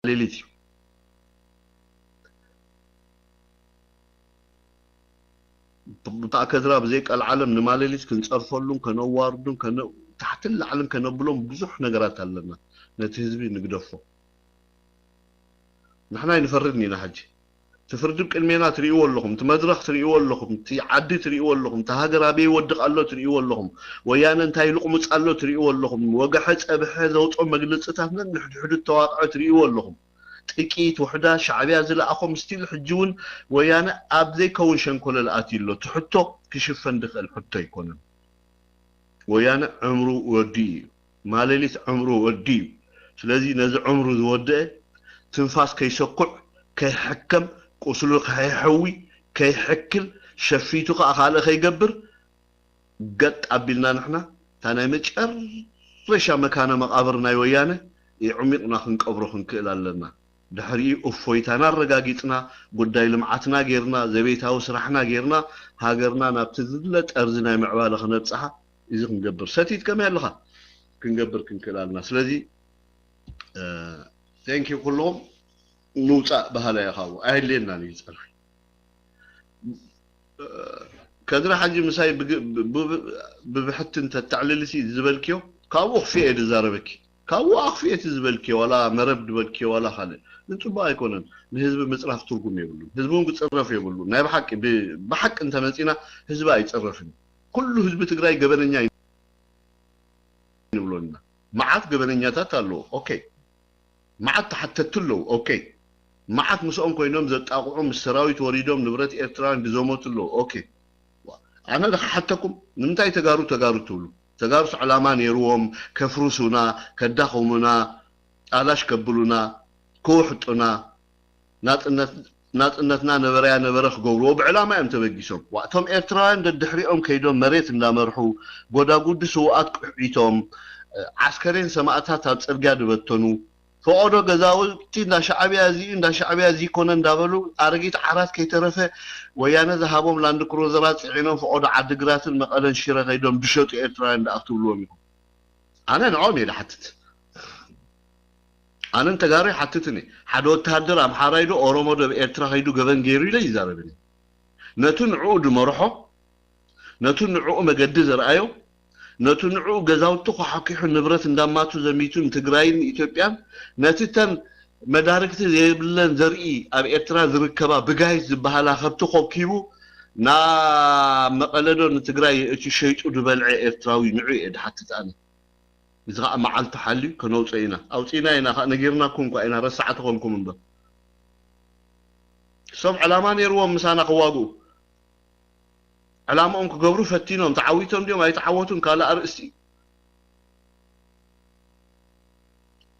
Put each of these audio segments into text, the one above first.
ማሌሊት እዩ። ብጣዕ ከድራ ብዘይ ቀልዓለም ንማሌሊት ክንፀርፈሉን ከነዋርዱን ከነ- ታሕትን ላዕልን ከነብሎም ብዙሕ ነገራት ኣለና። ነቲ ህዝቢ ንግደፎ። ንሕና ኣይንፈርድን ኢና። ሕጂ እቲ ፍርዲ ብቅድሜና ትርእይዎ ኣለኹም፣ እቲ መድረኽ ትርእይዎ ኣለኹም፣ እቲ ዓዲ ትርእይዎ ኣለኹም፣ እቲ ሃገር ኣበይ ይወድቕ ኣሎ ትርእይዎ ኣለኹም፣ ወያነ እንታይ ይልቕሙፅ ኣሎ ትርእይዎ ኣለኹም፣ ወገሐ ፀብሐ ዘውፅኦ መግለፅታት ነንሕድሕዱ ተዋቕዐ ትርእይዎ ኣለኹም። ጥቂት ውሕዳት ሻዕብያ ዝለኣኾም ስቲል ሕጂ እውን ወያነ ኣብ ዘይከውን ሸንኮለል ኣትዩ ኣሎ። እቲ ሕቶ ክሽፈን ዝኽእል ሕቶ ኣይኮነን። ወያነ ዕምሩ ወዲኡ እዩ። ማሌሊት ዕምሩ ወዲኡ እዩ። ስለዚ ነዚ ዕምሩ ዝወደአ ትንፋስ ከይሰኩዕ፣ ከይሕከም፣ ቁስሉ ከይሕዊ፣ ከይሕክል፣ ሸፊቱ ከዓ ካልእ ከይገብር ገጥ ኣቢልና ንሕና እታ ናይ መጨረሻ መካነ መቓብር ናይ ወያነ የዕሚቕና ክንቀብሮ ክንክእል ኣለና። ድሕሪኡ እፎይታና ኣረጋጊጽና፣ ጉዳይ ልምዓትና ጌርና፣ ዘቤታዊ ስራሕና ጌርና፣ ሃገርና ናብቲ ዝድለ ጠርዚ ናይ ምዕባለ ክነብጽሓ እዚ ክንገብር። ሰቲት ከመይ ኣለኻ? ክንገብር ክንክእል ኣለና። ስለዚ ቴንክ ዩ ኩልኹም። ንውፃእ በሃላይ ኢኻ። ኣየድልየናን እዩ ፀርፊ። ከድሪ ሓጂ ምሳይ ብግ- ብ- ብ- ብብሕቲ እንተተዕልልሲ ዝበልክዮ ካብኡ ኣኽፊኤ ድዛረበኪ። ካብኡ ኣኽፊኤ እቲ ዝበልክዮ ዋላ መረብ ድበልክዮ ዋላ ካልእ ግን ፅቡቅ ኣይኮነን። ንህዝቢ ምፅራፍ ትርጉም የብሉን። ህዝቢ እውን ክፅረፍ የብሉን። ናይ ብሓቂ ብ- ብሓቂ እንተመፂና ህዝቢ ኣይፅረፍን። ኩሉ ህዝቢ ትግራይ ገበነኛ ይብሎና። መዓት ገበነኛታት ኣለዉ። ኦኬ። መዓት ተሓተቲ ኣለዉ። ኦኬ። መዓት ምስኦም ኮይኖም ዘጣቕዑ ምስ ሰራዊት ወሪዶም ንብረት ኤርትራውያን ድዘመቱ ኣለዉ። ኦኬ። ኣነ ዶ ክሓተኩም ንምንታይ ተጋሩ ተጋሩ ትብሉ? ተጋሩስ ዕላማ ነይርዎም ከፍርሱና፣ ከዳኸሙና፣ ኣላሽ ከብሉና፣ ክውሕጡና፣ ናጽነት ናጽነትና ነበረያ ነበረ ክገብርዎ ብዕላማ እዮም ተበጊሶም። ዋ እቶም ኤርትራውያን ደድሕሪኦም ከይዶም መሬት እንዳመርሑ ጎዳጉዲ ስውኣት ቅሒቶም ዓስከሬን ሰማእታት ኣብ ጽርግያ ድበተኑ ፈቖዶ ገዛውቲ እንዳ ሻዕብያ እዚ እዩ እንዳ ሻዕብያ እዚ ይኮነ እንዳበሉ ኣረጊት ዓራት ከይተረፈ ወያነ ዝሃቦም ላንድ ክሩዘራት ጽዒኖም ፈቖዶ ዓድግራትን መቐለን ሽረ ከይዶም ድሸጡ ኤርትራውያን ደኣ ክትብልዎም ኢኹም። ኣነ ንዕኦም እየ ድሓትት። ኣነ ንተጋሩ ይሓትትን እየ። ሓደ ወተሃደር ኣምሓራይ ዶ ኦሮሞ ዶ ኣብ ኤርትራ ከይዱ ገበን ገይሩ ኢለ ይዛረብን እየ። ነቱ ንዕኡ ድመርሖ፣ ነቱ ንዕኡ መገዲ ዘርኣዮ፣ ነቱ ንዕኡ ገዛውቲ ኳሓኪሑ ንብረት እንዳማቱ ዘሚቱ ንትግራይን ንኢትዮጵያን፣ ነቲ ተን መዳርግቲ ዘይብለን ዘርኢ ኣብ ኤርትራ ዝርከባ ብጋይት ዝበሃላ ከብቲ ኮብኪቡ ናብ መቐለ ዶ ንትግራይ የእትዩ ሸይጡ ዝበልዐ ኤርትራዊ ንዑ እየ ድሓትት ኣነ። እዚ ኸዓ መዓልቱ ሓልዩ ከነውፅኦ ኢና። ኣውፂእና ኢና ኸዓ ነጊርናኩም እኳ ኢና ረሳዕቲ ኾንኩም እምበር። እሶም ዕላማ ነይርዎም ምሳና ክዋግኡ። ዕላምኦም ክገብሩ ፈቲኖም ተዓዊቶም ድዮም ኣይተዓወቱን ካልእ ኣርእስቲ እዩ።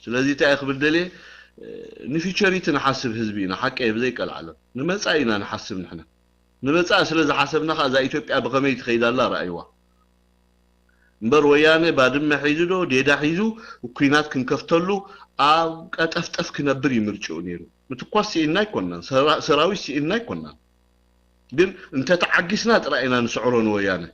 ስለዚ እንታይ እየ ክብል ደልየ ንፊቸሪቲ ንሓስብ ህዝቢ ኢና ሓቀይ ብዘይቀልዓለም ንመፃኢ ኢና ንሓስብ ንሕና ንመፃኢ ስለ ዝሓሰብና ከዓ እዛ ኢትዮጵያ ብኸመይ ትኸይድ ኣላ ረኣይዋ እምበር ወያነ ባድመ ሒዙ ዶ ዴዳ ሒዙ ኩናት ክንከፍተሉ ኣብ ቀጠፍጠፍ ክነብር እዩ ምርጭኡ ነይሩ ምትኳስ ስኢንና ኣይኮናን ሰራዊት ስኢንና ኣይኮናን ግን እንተተዓጊስና ጥራይ ኢና ንስዕሮ ንወያነ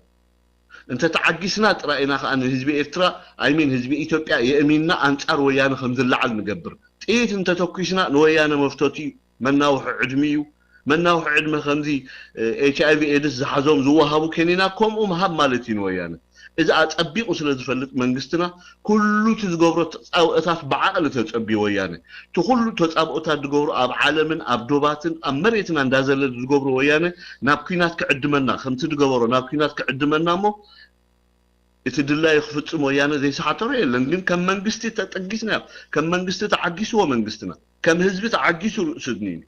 እንተተዓጊስና ጥራይ ኢና ከዓ ንህዝቢ ኤርትራ ኣይሚን ህዝቢ ኢትዮጵያ የእሚንና ኣንፃር ወያነ ከምዝለዓል ንገብር ጥይት እንተተኩስና ንወያነ መፍተቱ እዩ መናውሒ ዕድሚ እዩ መናውሒ ዕድመ ከምዚ ኤች ኣይ ቪ ኤድስ ዝሓዞም ዝወሃቡ ኬኒና ከምኡ ምሃብ ማለት እዩ ንወያነ እዚ ኣፀቢቑ ስለ ዝፈልጥ መንግስትና ኩሉ እቲ ዝገብሮ ተፃብኦታት ብዓቕሊ ተፀብዩ ወያነ እቲ ኩሉ ተፃብኦታት ዝገብሮ ኣብ ዓለምን ኣብ ዶባትን ኣብ መሬትና እንዳዘለለ ዝገብሮ ወያነ ናብ ኩናት ክዕድመና ከምቲ ዝገበሮ ናብ ኩናት ክዕድመና እሞ እቲ ድላዩ ክፍፅም ወያነ ዘይሰሓተሮ የለን ግን ከም መንግስቲ ተጠጊስና ከም መንግስቲ ተዓጊስዎ መንግስትና ከም ህዝቢ ተዓጊሱ ርእሱ ድኒኑ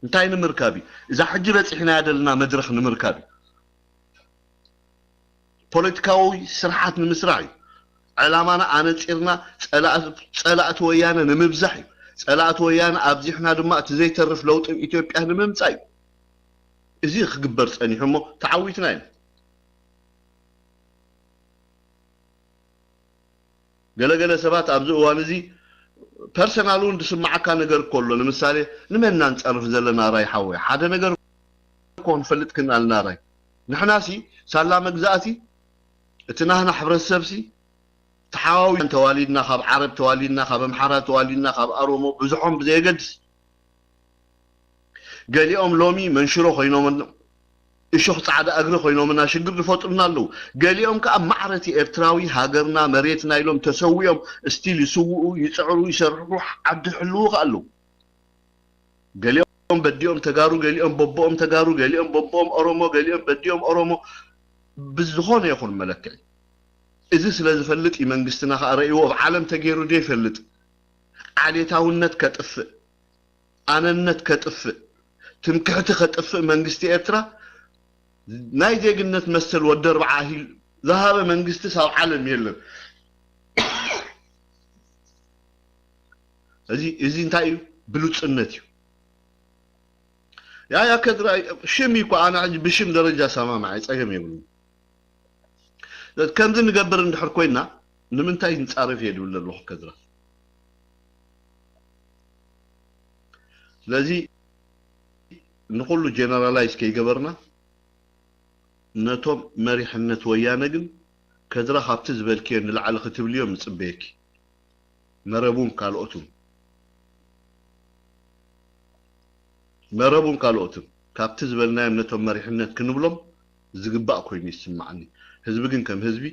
እንታይ ንምርካብ እዩ እዛ ሕጂ በፂሕናያ ዘለና መድረክ ንምርካብ እዩ ፖለቲካዊ ስርሓት ንምስራሕ እዩ ዕላማና ኣነፂርና ፀላእቲ ወያነ ንምብዛሕ እዩ ፀላእቲ ወያነ ኣብዚሕና ድማ እቲ ዘይተርፍ ለውጢ ኣብ ኢትዮጵያ ንምምፃእ እዩ እዚ ክግበር ፀኒሑ እሞ ተዓዊትና ኢና ገለገለ ሰባት ኣብዚ እዋን እዚ ፐርሰናል እውን ዝስማዓካ ነገር እኮ ኣሎ ንምሳሌ ንመን ኢና ንፀርፍ ዘለና ራይ ሓወይ ሓደ ነገር እኮ ክንፈልጥ ክናልና ራይ ንሕናሲ ሳላ መግዛእቲ እቲ ናህና ሕብረተሰብሲ ተሓዋዊና ተዋሊድና፣ ካብ ዓረብ ተዋሊድና፣ ካብ ኣምሓራ ተዋሊድና፣ ካብ ኣሮሞ፣ ብዙሖም ብዘየገድስ፣ ገሊኦም ሎሚ መንሽሮ ኮይኖም፣ እሾኽ ጻዕዳ እግሪ ኮይኖምና ሽግር ዝፈጥሩና ኣለዉ። ገሊኦም ከኣ ማዕረቲ ኤርትራዊ፣ ሃገርና፣ መሬትና ኢሎም ተሰዊኦም፣ እስቲል ይስውኡ፣ ይጽዕሩ፣ ይሰርሑ፣ ዓዲ ይሕልዉ ከኣ ኣለዉ። ገሊኦም በዲኦም ተጋሩ፣ ገሊኦም በቦኦም ተጋሩ፣ ገሊኦም በቦኦም ኦሮሞ፣ ገሊኦም በዲኦም ኦሮሞ፣ ብዝኾነ ይኹን መለክዒ። እዚ ስለ ዝፈልጥ እዩ መንግስትና ከኣ ረእይዎ ኣብ ዓለም ተገይሩ ዘይፈልጥ። ዓሌታውነት ከጥፍእ፣ ኣነነት ከጥፍእ፣ ትምክሕቲ ከጥፍእ መንግስቲ ኤርትራ ናይ ዜግነት መሰል ወዲ ኣርብዓ ሂል ዝሃበ መንግስቲ ሳብ ዓለም የለን። እዚ፣ እዚ እንታይ እዩ? ብሉጽነት እዩ። ያ፣ ያ ከድራ ሽም እዩ እኮ፣ ኣነ ሕጂ ብሽም ደረጃ ሰማማዕ ጸገም የብሉን። ከምዚ ንገብር እንድሕር ኮይና ንምንታይ ንጻረፍ እየ ድብል ዘለኹ ከድራ። ስለዚ ንኹሉ ጀነራላይዝ ከይገበርና ነቶም መሪሕነት ወያነ ግን ከድራ ካብቲ ዝበልክዮ ንላዕሊ ክትብልዮም ንጽበየኪ። መረቡን ካልኦትን፣ መረቡን ካልኦትን ካብቲ ዝበልናዮም ነቶም መሪሕነት ክንብሎም ዝግባእ ኮይኑ ይስምዓኒ። ህዝቢ ግን ከም ህዝቢ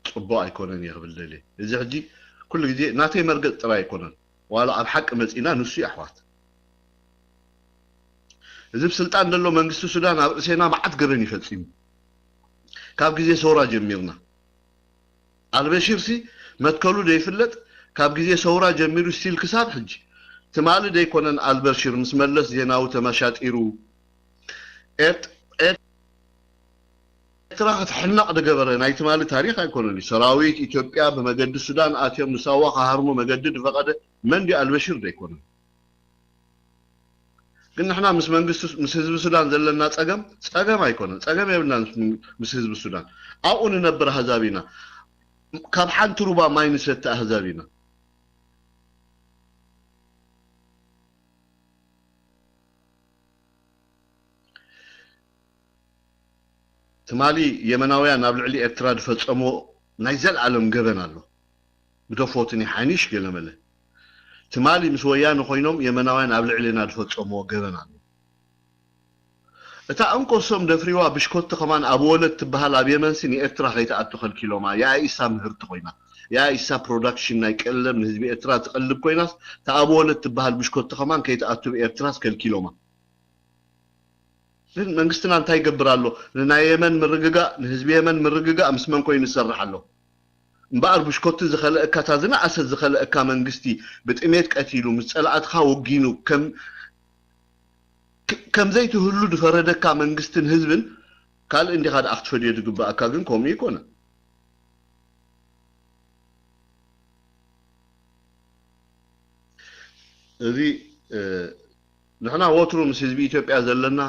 ጽቡቕ ኣይኮነን እየ ክብል ደልየ። እዚ ሕጂ ኩሉ ግዜ ናተይ መርገጽ ጥራይ ኣይኮነን። ዋላ ኣብ ሓቂ መጺና ንሱ እዩ ኣሕዋት። እዚ ብስልጣን ዘሎ መንግስቲ ሱዳን ኣብ ርእሴና መዓት ገበን ይፈጺሙ። ካብ ግዜ ሰውራ ጀሚርና። ኣልበሺርሲ መትከሉ ዘይፍለጥ ካብ ግዜ ሰውራ ጀሚሩ ስቲል ክሳብ ሕጂ። ትማሊ ደይኮነን ኣልበሺር ምስ መለስ ዜናዊ ተመሻጢሩ ኤርት-፣ ኤርትራ ክትሕነቕ ዝገበረ ናይ ትማሊ ታሪኽ ኣይኮነን እዩ። ሰራዊት ኢትዮጵያ ብመገዲ ሱዳን ኣትዮም ንሳዋ ክሃርሙ መገዲ ዝፈቐደ መን ድዩ? ኣልበሺር ደይኮነን። ግን ንሕና ምስ መንግስቲ ሱ-፣ ምስ ህዝቢ ሱዳን ዘለና ጸገም፣ ጸገም ኣይኮነን። ጸገም የብልናን ምስ፣ ምስ ህዝቢ ሱዳን። ኣብኡ ንነብር ኣህዛብ ኢና። ካብ ሓንቲ ሩባ ማይ ንሰቲ ኣህዛብ ኢና። ትማሊ የመናውያን ኣብ ልዕሊ ኤርትራ ዝፈጸሞ ናይ ዘልኣለም ገበን ኣሎ። ግደፎትኒ ሓይንሽ ገለመለ። ትማሊ ምስ ወያነ ኮይኖም የመናውያን ኣብ ልዕሌና ዝፈጸምዎ ገበን ኣሎ። እታ እንኮሶም ደፍሪዋ ብሽኮቲ ከማን ኣብ ወለት ትበሃል ኣብ የመንሲ ንኤርትራ ከይትኣቱ ከልኪሎማ። የኣኢሳ ምህርቲ ኮይና። የኣኢሳ ፕሮዳክሽን ናይ ቀለም ንህዝቢ ኤርትራ ትቐልብ ኮይናስ፣ እታ ኣብ ወለት ትበሃል ብሽኮቲ ከማን ከይትኣቱ ብኤርትራስ ከልኪሎማ። ግን መንግስትና እንታይ ይገብር ኣሎ? ንናይ የመን ምርግጋእ፣ ንህዝቢ የመን ምርግጋእ ምስ መን ኮይኑ ይሰርሕ ኣሎ? እምበኣር ብሽኮቲ ዝኸለእካ፣ እታ ዝነኣሰት ዝኸለእካ መንግስቲ ብጥሜት ቀቲሉ፣ ምስ ጸላእትኻ ወጊኑ፣ ከም፣ ከ-፣ ከም ዘይትህሉ ዝፈረደካ መንግስትን ህዝብን ካልእ እንዲኻ ደኣ ክትፈድዮ ዝግበኣካ፣ ግን ከምኡ ኣይኮነን። እዚ፣ እ፣ ንሕና ወትሩ ምስ ህዝቢ ኢትዮጵያ ዘለና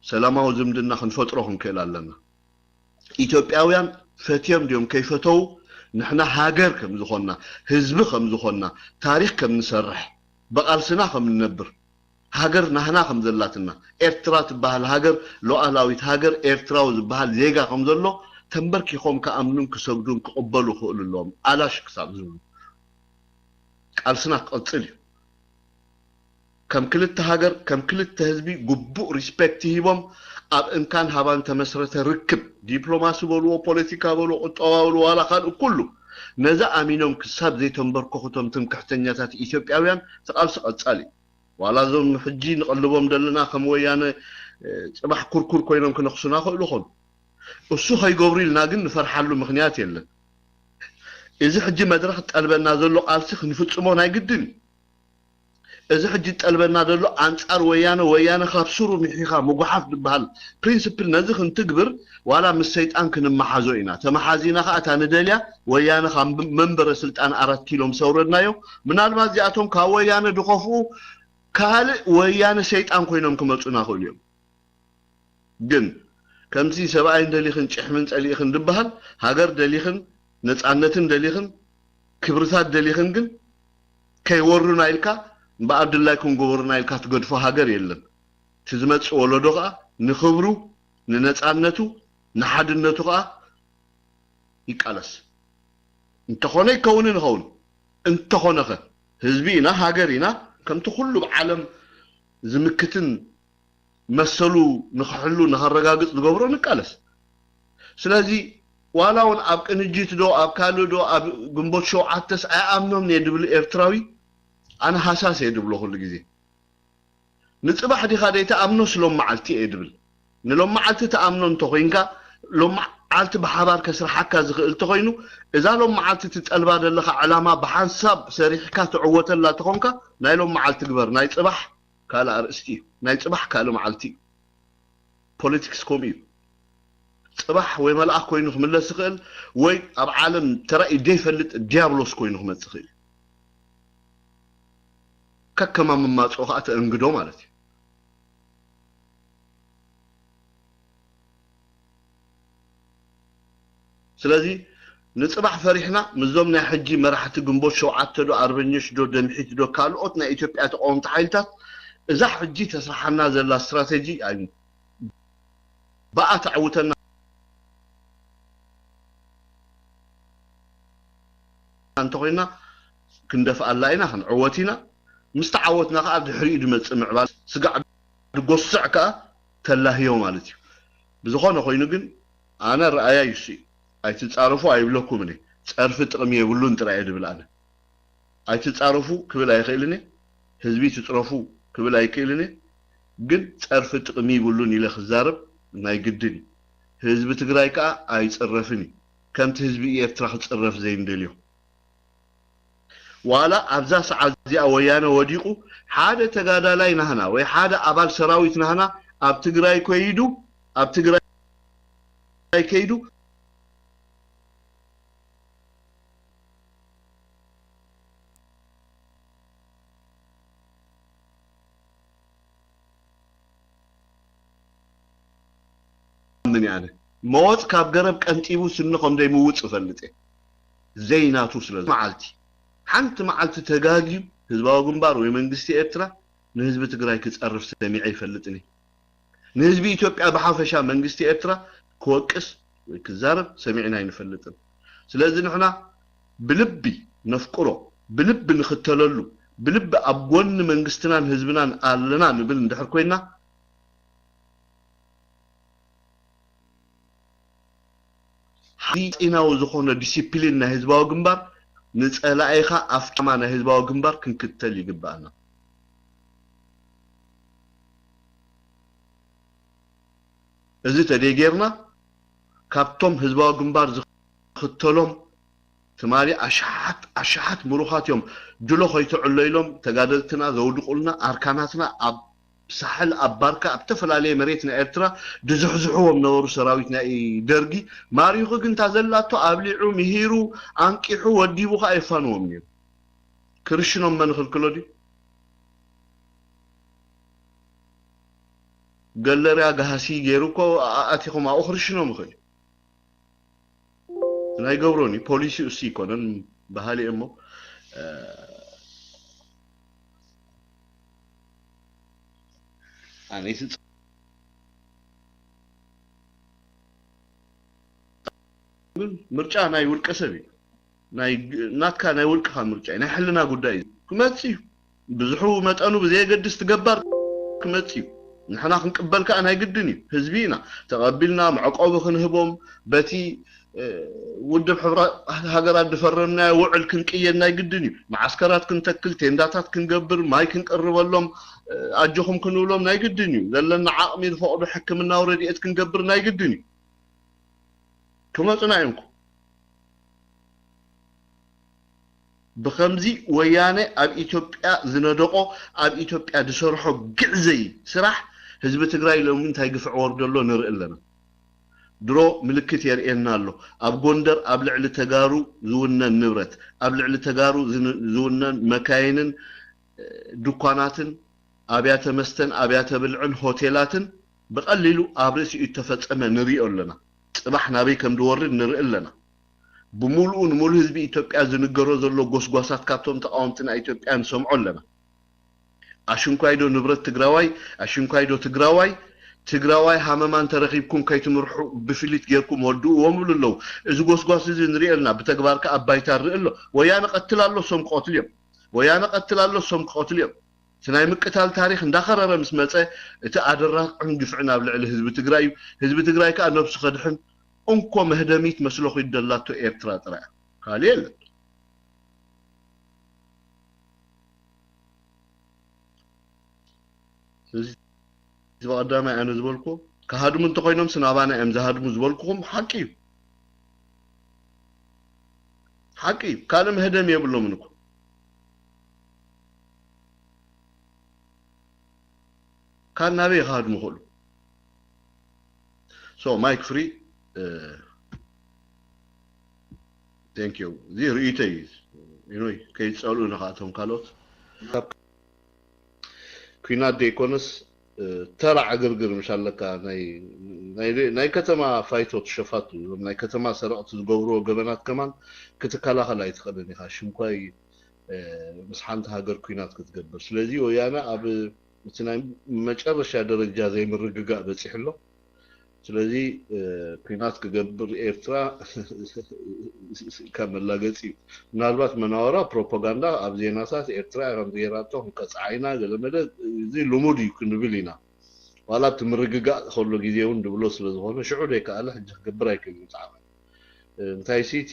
ሰላማዊ ዝምድና ክንፈጥሮ ክንክእል ኣለና። ኢትዮጵያውያን ፈትዮም ድዮም ከይፈተው፣ ንሕና ሃገር ከም ዝኾንና፣ ህዝቢ ከም ዝኾንና፣ ታሪኽ ከም ንሰርሕ፣ ብቓልስና ከም ንነብር፣ ሃገር ናህና ከም ዘላትና፣ ኤርትራ ትበሃል ሃገር፣ ሉዓላዊት ሃገር፣ ኤርትራዊ ዝበሃል ዜጋ ከም ዘሎ ተንበርኪኾም ክኣምኑን ክሰግዱን ክቕበሉ ክኽእሉ ኣለዎም። ኣላሽ ክሳብ ዝብሉ ቃልስና ክቕጽል እዩ። ከም ክልተ ሃገር፣ ከም ክልተ ህዝቢ ግቡእ ሪስፔክት ሂቦም ኣብ እንካን ሃባን ተመስረተ ርክብ፣ ዲፕሎማሲ በልዎ፣ ፖለቲካ በልዎ፣ ቁጠባ በልዎ፣ ዋላ ካልእ ኩሉ፣ ነዚ ኣሚኖም ክሳብ ዘይተንበርከኹ እቶም ትምክሕተኛታት ኢትዮጵያውያን እቲ ቃልሲ ቀጻሊ እዩ። ዋላ እዞም ሕጂ ንቐልቦም ዘለና ከም ወያነ፣ እ፣ ጽባሕ ኩርኩር ኮይኖም ክነኽሱና ክእሉ ኾኑ። እሱ ከይገብሩ ኢልና ግን ንፈርሓሉ ምኽንያት የለን። እዚ ሕጂ መድረኽ ዝጠልበና ዘሎ ቃልሲ ክንፍጽሞ ናይ ግድን እዩ። እዚ ሕጂ ዝጠልበና ዘሎ ኣንጻር ወያነ፣ ወያነ ካብ ስሩ ምሒኻ ምጉሓፍ ዝበሃል ፕሪንስፕል ነዚ ክንትግብር ዋላ ምስ ሰይጣን ክንመሓዞ ኢና። ተመሓዚና ኸኣ እታ ንደልያ ወያነ ካብ መንበረ ስልጣን ኣራት ኪሎ ምስ ኣውረድናዮ፣ ምናልባት እዚኣቶም ካብ ወያነ ዝኸፍኡ ካልእ ወያነ ሰይጣን ኮይኖም ክመጹና ይኽእሉ እዮም። ግን ከምዚ ሰብኣይን ደሊኽን ጭሕምን ጸሊእኽን ዝበሃል፣ ሃገር ደሊኽን ነጻነትን ደሊኽን ክብርታት ደሊኽን ግን ከይወሩና ኢልካ እምበኣር ድላይኩም ግበሩና ኢልካ ትገድፎ ሃገር የለን። እቲ ዝመጽእ ወለዶ ኸኣ ንኽብሩ፣ ንነጻነቱ፣ ንሓድነቱ ኸኣ ይቃለስ። እንተኾነ ይከውንን ይኸውን። እንተኾነኸ ህዝቢ ኢና፣ ሃገር ኢና፣ ከምቲ ኩሉ ብዓለም ዝምክትን መሰሉ ንኽሕሉ ንኸረጋግጽ ዝገብሮ ንቃለስ። ስለዚ ዋላ እውን ኣብ ቅንጅት ዶ ኣብ ካልእ ዶ ኣብ ግንቦት ሸውዓተስ ኣይኣምኖን እየ ድብል ኤርትራዊ ኣነ ሃሳስ እየ ድብሎ ኩሉ ግዜ። ንጽባሕ ዲኻ ደይትኣምኖስ ሎም መዓልቲ እየ ድብል። ንሎም መዓልቲ ትኣምኖ እንተኾይንካ ሎም መዓልቲ ብሓባር ከስርሓካ ዝኽእል እንተኾይኑ እዛ ሎም መዓልቲ ትጠልባ ዘለኻ ዕላማ ብሓንሳብ ሰሪሕካ ትዕወተላ ተኾንካ ናይ ሎም መዓልቲ ግበር። ናይ ጽባሕ ካልእ ኣርእስቲ እዩ። ናይ ጽባሕ ካልእ መዓልቲ እዩ። ፖለቲክስ ከምኡ እዩ። ጽባሕ ወይ መልኣኽ ኮይኑ ክምለስ ይኽእል ወይ ኣብ ዓለም ተራእዩ ዘይፈልጥ ዲያብሎስ ኮይኑ ክመጽእ ይኽእል እዩ። ከከማምማጽኦ ከዓ ተእንግዶ ማለት እዩ። ስለዚ ንጽባሕ ፈሪሕና ምስዞም ናይ ሕጂ መራሕቲ ግንቦት ሸውዓተ ዶ ኣርበኞች ዶ ደምሒት ዶ ካልኦት ናይ ኢትዮጵያ ተቃወምቲ ሓይልታት እዛ ሕጂ ተስርሓና ዘላ ስትራቴጂ ኣይ ብኣ ተዕውተና እንተኮይና ክንደፍኣላ ኢና፣ ክንዕወት ኢና። ምስ ተዓወትና ከዓ ድሕሪኡ ድመፅእ ምዕባል ስጋዕ ድጎስዕ ከዓ ተላህዮ ማለት እዩ። ብዝኾነ ኮይኑ ግን ኣነ ረኣያ ይሱ ኣይትፃረፉ ኣይብለኩም እኔ። ፀርፊ ጥቕሚ የብሉን ጥራይ እየ ድብል ኣነ። ኣይትፃረፉ ክብል ኣይኽእልን እየ። ህዝቢ ትፅረፉ ክብል ኣይክእልን እየ። ግን ፀርፊ ጥቕሚ ይብሉን ኢለ ክዛረብ ናይ ግድን እዩ። ህዝቢ ትግራይ ከዓ ኣይፅረፍን እዩ። ከምቲ ህዝቢ ኤርትራ ክፅረፍ ዘይንደልዮ። ዋላ ኣብዛ ሰዓት እዚኣ ወያነ ወዲቑ ሓደ ተጋዳላይ ናህና ወይ ሓደ ኣባል ሰራዊት ናህና ኣብ ትግራይ ከይዱ ኣብ ትግራይ ከይዱ ምን ያነ መወፅ ካብ ገረብ ቀንጢቡ ስኒ ከም ዘይምውፅ እፈልጥ እየ። ዘይናቱ ስለ መዓልቲ ሓንቲ መዓልቲ ተጋግዩ ህዝባዊ ግንባር ወይ መንግስቲ ኤርትራ ንህዝቢ ትግራይ ክፀርፍ ሰሚዐ ይፈልጥን እየ። ንህዝቢ ኢትዮጵያ ብሓፈሻ መንግስቲ ኤርትራ ክወቅስ ወይ ክዛረብ ሰሚዕና ኣይንፈልጥን። ስለዚ ንሕና ብልቢ ነፍቅሮ፣ ብልቢ ንኽተለሉ፣ ብልቢ ኣብ ጎኒ መንግስትናን ህዝብናን ኣለና ንብል እንድሕር ኮይና ሓፂናዊ ዝኾነ ዲሲፕሊን ናይ ህዝባዊ ግንባር ንፀላኢኻ ኣፍጫማ ናይ ህዝባዊ ግንባር ክንክተል ይግባኣና። እዚ ተደይ ጌርና ካብቶም ህዝባዊ ግንባር ዝኽተሎም ትማሊ ኣሽሓት ኣሽሓት ምሩኻት እዮም ድሎ ከይትዕሎ ኢሎም ተጋደልትና ዘውድቑልና ኣርካናትና ኣብ ሳሕል ኣብ ባርካ ኣብ ዝተፈላለየ መሬት ናይ ኤርትራ ድዝሕዝሕዎም ነበሩ ሰራዊት ናይ ደርጊ። ማሪኹ ግን እታ ዘላቶ ኣብሊዑ ምሂሩ ኣንቂሑ ወዲቡ ከዓ የፋንዎም ነይሩ። ክርሽኖም መን ይኽልክሎ ድዩ? ገለርያ ጋህሲ ገይሩ እኮ ኣቲኹም ኣብኡ ክርሽኖም ይኽእል እዩ። ናይ ገብሮን እዩ ፖሊሲ እሱ ይኮነን ባህሊ እሞ ኣነይቲ ግን ምርጫ ናይ ውልቀ ሰብ እዩ። ናይ ናትካ ናይ ውልቅኻ ምርጫ እዩ። ናይ ሕልና ጉዳይ እዩ። ክመጽእ እዩ። ብዙሑ መጠኑ ብዘየገድስ ትገባር ክመጽእ እዩ። ንሕና ክንቅበል ከኣ ናይ ግድን እዩ። ህዝቢ ኢና ተቐቢልና መዕቆቢ ክንህቦም በቲ ውድብ ሕብራት ሃገራት ዝፈረምናዮ ውዕል ክንቅየድ ናይ ግድን እዩ። መዓስከራት ክንተክል፣ ቴንዳታት ክንገብር፣ ማይ ክንቅርበሎም፣ ኣጆኹም ክንብሎም ናይ ግድን እዩ። ዘለና ዓቕሚ ዝፈቕዶ ሕክምናዊ ረድኤት ክንገብር ናይ ግድን እዩ። ክመፁና እዮም። ብኸምዚ ወያነ ኣብ ኢትዮጵያ ዝነደቆ ኣብ ኢትዮጵያ ዝሰርሖ ግዕዘይ ስራሕ ህዝቢ ትግራይ ሎሚ እንታይ ግፍዒ ወርዶ ኣሎ ንርኢ ኣለና። ድሮ ምልክት የርእየና ኣሎ። ኣብ ጎንደር ኣብ ልዕሊ ተጋሩ ዝውነን ንብረት፣ ኣብ ልዕሊ ተጋሩ ዝውነን መካይንን ድኳናትን ኣብያተ መስተን ኣብያተ ብልዕን ሆቴላትን ብቐሊሉ ኣብ ርእሲኡ እተፈጸመ ንሪኦ ኣለና። ጽባሕ ናበይ ከም ዝወርድ ንርኢ ኣለና። ብምሉኡ ንምሉእ ህዝቢ ኢትዮጵያ ዝንገሮ ዘሎ ጎስጓሳት ካብቶም ተቓወምቲ ናይ ኢትዮጵያ ንሰምዖ ኣለና። ኣሽንኳይዶ ንብረት ትግራዋይ ኣሽንኳይዶ ትግራዋይ ትግራዋይ ሃመማ እንተረኺብኩም ከይትምርሑ ብፍሊት ጌርኩም ወድእዎም ይብሉ ኣለዉ። እዚ ጎስጓስ እዚ ንሪኦ ኣለና፣ ብተግባር ከኣ ኣብ ባይታ ንርኢ ኣሎ። ወያነ ቀትል ኣሎ፣ እሶም ክቐትሉ እዮም። ወያነ ቀትል ኣሎ፣ እሶም ክቐትሉ እዮም። እቲ ናይ ምቅታል ታሪኽ እንዳኸረረ ምስ መጸ፣ እቲ ኣደራቕን ግፍዕን ኣብ ልዕሊ ህዝቢ ትግራይ እዩ። ህዝቢ ትግራይ ከኣ ነብሱ ከድሕን እንኮ መህደሚት መስሎ ኺድ ደላቶ ኤርትራ ጥራይ እያ። ካልእ የለን። ስለዚ እዚ ብቐዳማይ ኣነ ዝበልኩ፣ ክሃድሙ እንተኾይኖም ስናባና እዮም ዝሃድሙ ዝበልኩኹም ሓቂ እዩ። ሓቂ እዩ። ካልእ መህደም የብሎምን እኮ። ካብ ናበይ ክሃድሙ ይኽእሉ? So ማይክ ፍሪ፣ thank you። እዚ ርእይተይ እዩ። ኢኖይ ከይትጸልኡ ንኻቶም ካልኦት። ኩናት ዘይኮነስ፣ እ፣ ተራ ዕግርግር ምሽ ኣለካ። ናይ፣ ናይ፣ ናይ ከተማ ፋይቶት ሸፋቱ፣ እዞም ናይ ከተማ ሰረቕቲ ዝገብርዎ ገበናት ከማን ክትከላኸል ኣይትኽእልን ኢኻ። ሽምኳይ፣ እ፣ ምስ ሓንቲ ሃገር ኩናት ክትገብር። ስለዚ ወያነ ኣብ እቲ ናይ መጨረሻ ደረጃ ዘይምርግጋእ በጺሑ ኣሎ። ስለዚ፣ እ፣ ኩናት ክገብር ኤርትራ ከም መላገጺ እዩ። ምናልባት መናወራ ፕሮፓጋንዳ ኣብ ዜናታት ኤርትራ እያ ከምዚ ገይራቶ ክንቀጽዓ ኢና ገለ መለ፣ እዚ ልሙድ እዩ ክንብል ኢና። ዋላ ኣብቲ ምርግጋእ ከሎ ግዜ እውን ድብሎ ስለ ዝኾነ ሽዑ ደይከኣለ ሕጂ ክገብር ኣይክእልን ጻዕመ። እ፣ እንታይሲ እቲ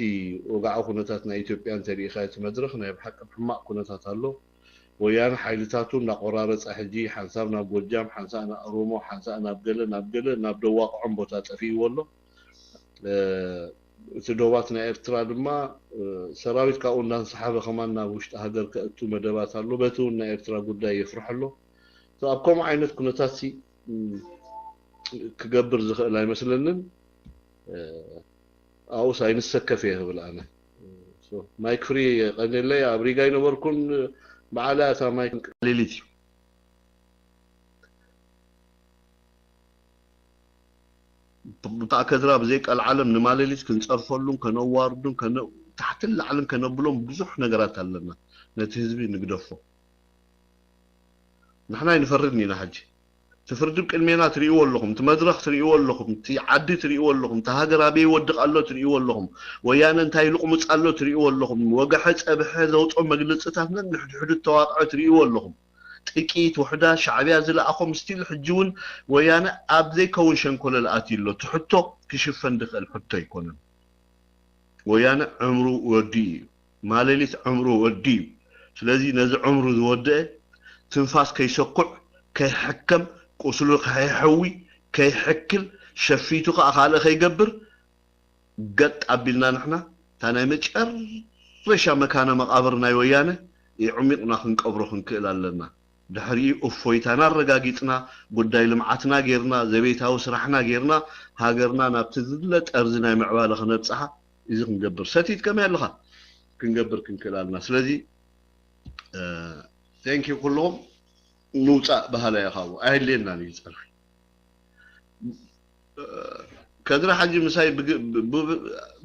ወግዓዊ ኩነታት ናይ ኢትዮጵያ እንተሪኢኻ እቲ መድረኽ ናይ ብሓቂ ሕማቕ ኩነታት ኣሎ። ወያነ ሓይልታቱ እናቆራረጸ ሕጂ ሓንሳብ ናብ ጎጃም፣ ሓንሳእ ናብ ኦሮሞ፣ ሓንሳእ ናብ ገለ፣ ናብ ገለ፣ ናብ ደዋቕዖም ቦታ ጠፊእዎ ኣሎ። እ፣ እቲ ዶባት ናይ ኤርትራ ድማ፣ እ፣ ሰራዊት ካብኡ እንዳንሰሓበ ከማን ናብ ውሽጢ ሃገር ከእቱ መደባት ኣሎ። በቲ እውን ናይ ኤርትራ ጉዳይ የፍርሕ ኣሎ። So ኣብ ከምኡ ዓይነት ኩነታት ሲ፣ እ፣ ክገብር ዝኽእል ኣይመስለንን። እ፣ ኣብኡስ ኣይንሰከፍ እየ ክብል ኣነ። So ማይክ ፍሪ የቐንየለይ። ኣብ ሪጋ ኣይነበርኩን፣ በዓላ እታ ማይክ ሌሊት እዩ። ብታ ከድራ ብዘይ ቀልዓለም ንማሌሊት ክንጸርፈሉን ከነዋርዱን ከነ-፣ ታሕትን ላዕልን ከነብሎም ብዙሕ ነገራት ኣለና። ነቲ ህዝቢ ንግደፎ። ንሕና ኣይንፈርድን ኢና ሕጂ። እቲ ፍርዲ ኣብ ቅድሜና ትርእይዎ ኣለኹም፣ እቲ መድረኽ ትርእይዎ ኣለኹም፣ እቲ ዓዲ ትርእይዎ ኣለኹም፣ እቲ ሃገር ኣበይ ይወድቕ ኣሎ ትርእይዎ ኣለኹም፣ ወያነ እንታይ ይልቕሙጽ ኣሎ ትርእይዎ ኣለኹም፣ ወግሐ ጸብሐ ዘውጽኦ መግለጽታት ነንሕድሕዱ እተዋቕዐ ትርእይዎ ኣለኹም። ጥቂት ውሑዳት ሻዕብያ ዝለኣኾም ስቲል ሕጂ እውን ወያነ ኣብ ዘይከውን ሸንኮለል ኣትዩ ኣሎ። እቲ ሕቶ ክሽፈን ዝኽእል ሕቶ ኣይኮነን። ወያነ ዕምሩ ወዲኡ እዩ። ማሌሊት ዕምሩ ወዲኡ እዩ። ስለዚ ነዚ ዕምሩ ዝወደአ ትንፋስ ከይሰኩዕ፣ ከይሕከም፣ ቁስሉ ከይሐዊ፣ ከይሕክል፣ ሸፊቱ ከኣ ካልእ ከይገብር ገጥ ኣቢልና ንሕና እታ ናይ መጨረሻ መካነ መቓብር ናይ ወያነ የዕሚቕና ክንቀብሮ ክንክእል ኣለና። ድሕሪኡ እፎይታና ኣረጋጊጽና፣ ጉዳይ ልምዓትና ጌርና፣ ዘቤታዊ ስራሕና ጌርና፣ ሃገርና ናብቲ ዝድለ ጠርዚ ናይ ምዕባለ ክነብጽሓ እዚ ክንገብር። ሰቲት ከመይ ኣለኻ? ክንገብር ክንክእል ኣለና። ስለዚ፣ እ፣ thank you ኩልኹም። ንውጻእ በሃላይ ኢኻ፣ ኣብኡ ኣየድልየናን እዩ ጸርፊ። ከድራ ሓጂ ምሳይ ብግ-፣ ብ-፣ ብ-፣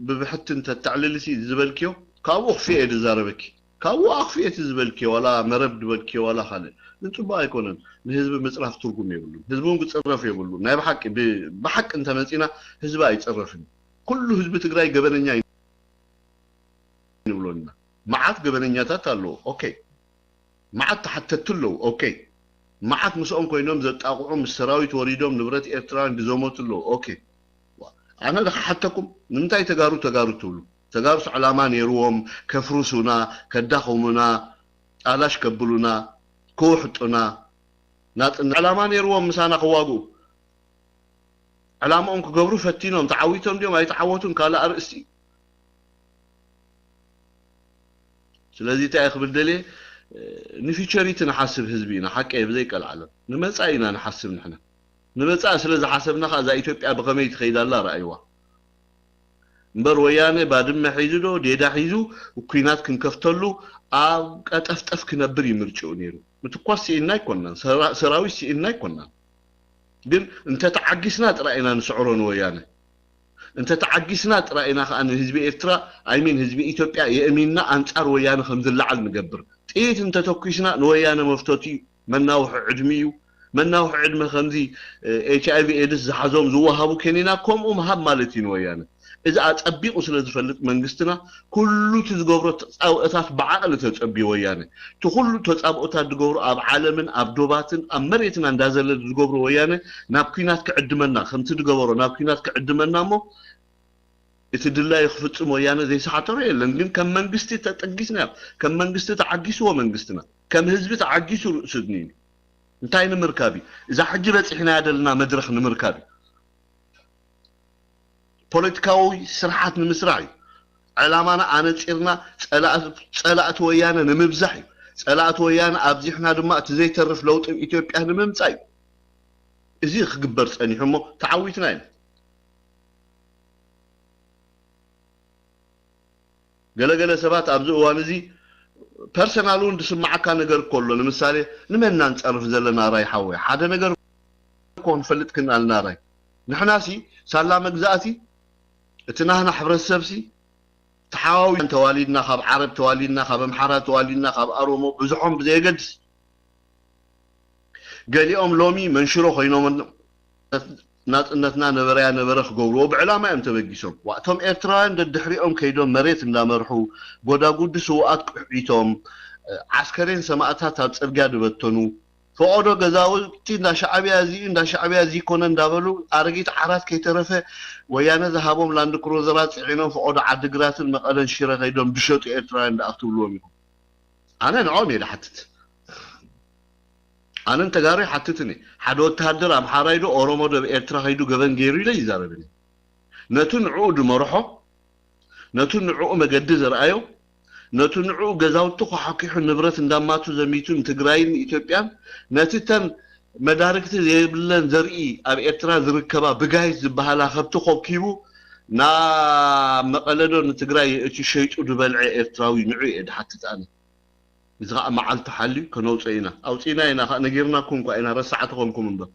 ብብሕቲ እንተተዕልልሲ ዝበልክዮ፣ ካብኡ ኣኽፊኤ ድዛረበኪ። ካብኡ ኣኽፊኤ እቲ ዝበልክዮ፣ ዋላ መረብ ድበልክዮ፣ ዋላ ካልእ። ግን ጽቡቕ ኣይኮነን። ንህዝቢ ምጽራፍ ትርጉም የብሉን። ህዝቢ እውን ክጽረፍ የብሉን። ናይ ብሓቂ፣ ብ-፣ ብሓቂ እንተመጺና፣ ህዝቢ ኣይጽረፍን እዩ። ኩሉ ህዝቢ ትግራይ ገበነኛ እዩ ንብሎ ኢና። መዓት ገበነኛታት ኣለዉ። ኦኬ። መዓት ተሓተትቲ ኣለዉ። ኦኬ። መዓት ምስኦም ኮይኖም ዘጣቕዑ፣ ምስ ሰራዊት ወሪዶም ንብረት ኤርትራውያን ዝዘመቱ ኣለዉ። ኦኬ። ኣነ ዶ ክሓተኩም? ንምንታይ ተጋሩ ተጋሩ ትብሉ? ተጋሩስ ዕላማ ነይርዎም፣ ከፍርሱና፣ ከዳኽሙና፣ ኣላሽ ከብሉና፣ ክውሕጡና፣ ናጽነት ዕላማ ነይርዎም ምሳና ክዋግኡ። ዕላምኦም ክገብሩ ፈቲኖም፣ ተዓዊቶም ድዮም ኣይተዓወቱን ካልእ ኣርእስቲ እዩ። ስለዚ እንታይ እየ ክብል ደልየ፣ እ፣ ንፊቸሪቲ ንሓስብ ህዝቢ ኢና፣ ሓቂ እየ፣ ብዘይ ቀልዓለም። ንመጻኢ ኢና ንሓስብ ንሕና። ንመጻኢ ስለ ዝሓሰብና ከኣ እዛ ኢትዮጵያ ብኸመይ ትኸይድ ኣላ ረኣይዋ። እምበር ወያነ ባድመ ሒዙ ዶ ዴዳ ሒዙ ኲናት ክንከፍተሉ ኣብ ቀጠፍጠፍ ክነብር እዩ ምርጭኡ ነይሩ። ምትኳስ ስኢንና ኣይኮንናን፣ ሰራ-፣ ሰራዊት ስኢንና ኣይኮንናን። ግን እንተተዓጊስና ጥራይ ኢና ንስዕሮ ንወያነ። እንተተዓጊስና ጥራይ ኢና ከኣ ንህዝቢ ኤርትራ፣ ኣይሚን ህዝቢ ኢትዮጵያ የእሚንና ኣንጻር ወያነ ከም ዝለዓል ንገብር። ጥይት እንተተኲስና ንወያነ መፍተቱ እዩ፣ መናውሒ ዕድሚ እዩ፣ መናውሒ ዕድመ ከምዚ ኤች ኣይ ቪ ኤድስ ዝሓዞም ዝወሃቡ ኬኒና ከምኡ ምሃብ ማለት እዩ ንወያነ። እዚ ኣጸቢቑ ስለ ዝፈልጥ መንግስትና ኩሉ እቲ ዝገብሮ ተጻብኦታት ብዓቕሊ ተጸብዩ ወያነ። እቲ ኩሉ ተጻብኦታት ዝገብሮ ኣብ ዓለምን ኣብ ዶባትን ኣብ መሬትና እንዳዘለለ ዝገብሮ ወያነ ናብ ኲናት ክዕድመና ከምቲ ዝገበሮ ናብ ኲናት ክዕድመና እሞ እቲ ድላዩ ክፍጽም ወያነ ዘይሰሓተሮ የለን። ግን ከም መንግስቲ ተጠጊስና ከም መንግስቲ ተዓጊስዎ መንግስትና ከም ህዝቢ ተዓጊሱ ርእሱ ድንዩ እንታይ ንምርካብ እዩ? እዛ ሕጂ በፂሕናያ ዘለና መድረኽ ንምርካብ እዩ። ፖለቲካዊ ስርሓት ንምስራሕ እዩ። ዕላማና ኣነፂርና ፀላእቲ ወያነ ንምብዛሕ እዩ። ፀላእቲ ወያነ ኣብዚሕና ድማ እቲ ዘይተርፍ ለውጢ ኣብ ኢትዮጵያ ንምምፃእ እዩ። እዚ ክግበር ፀኒሑ እሞ ተዓዊትና ኢና። ገለገለ ሰባት ኣብዚ እዋን እዚ ፐርሰናል እውን ዝስማዓካ ነገር ከሎ ንምሳሌ ንመን ኢና ንፀርፍ ዘለና ራይ ሓወይ ሓደ ነገር እኮ ክንፈልጥ ክናልና ራይ ንሕናሲ ሳላ መግዛእቲ እቲ ናህና ሕብረተሰብሲ ተሓዋዊ ተዋሊድና ካብ ዓረብ ተዋሊድና ካብ ኣምሓራ ተዋሊድና ካብ ኣሮሞ ብዙሖም ብዘየገድስ ገሊኦም ሎሚ መንሽሮ ኮይኖም ናጽነትና ነበረያ ነበረ ክገብርዎ ብዕላማ እዮም ተበጊሶም። ዋእቶም ኤርትራውያን ደድሕሪኦም ከይዶም መሬት እንዳመርሑ ጎዳጉዲ ስውኣት ቅሒቶም ዓስከሬን ሰማእታት ኣብ ጽርግያ ዝበተኑ ፈቐዶ ገዛውቲ እንዳ ሻዕብያ እዚ እንዳ ሻዕብያ እዚ ይኮነ እንዳበሉ ኣረጊት ዓራት ከይተረፈ ወያነ ዝሃቦም ላንድ ክሩዘራት ጽዒኖም ፈቐዶ ዓድግራትን መቐለን ሽረ ከይዶም ዝሸጡ ኤርትራውያን ደኣ ክትብልዎም ኢኹም። ኣነ ንዕኦም እየ ዝሓትት። ኣነን ተጋሩ ይሓትትን እየ። ሓደ ወተሃደር ኣምሓራይ ዶ ኦሮሞ ዶ ኣብ ኤርትራ ከይዱ ገበን ገይሩ ኢለ ይዛረብን እየ። ነቲ ንዕኡ ዝመርሖ፣ ነቲ ንዕኡ መገዲ ዘርኣዮ፣ ነቲ ንዕኡ ገዛውቲ ኳሓኪሑ ንብረት እንዳማቱ ዘሚቱ ንትግራይን ንኢትዮጵያን፣ ነቲ ተን መዳርግቲ ዘይብለን ዘርኢ ኣብ ኤርትራ ዝርከባ ብጋይት ዝበሃላ ከብቲ ኮብኪቡ ናብ መቐለ ዶ ንትግራይ የእትዩ ሸይጡ ዝበልዐ ኤርትራዊ ንዑ እየ ድሓትት ኣነ። እዚ ከዓ መዓልቲ ሓልዩ ከነውፀ ኢና። ኣውፂና ኢና ከዓ ነጊርናኩም እኳ ኢና ረሳዕቲ ኮንኩም እምበር።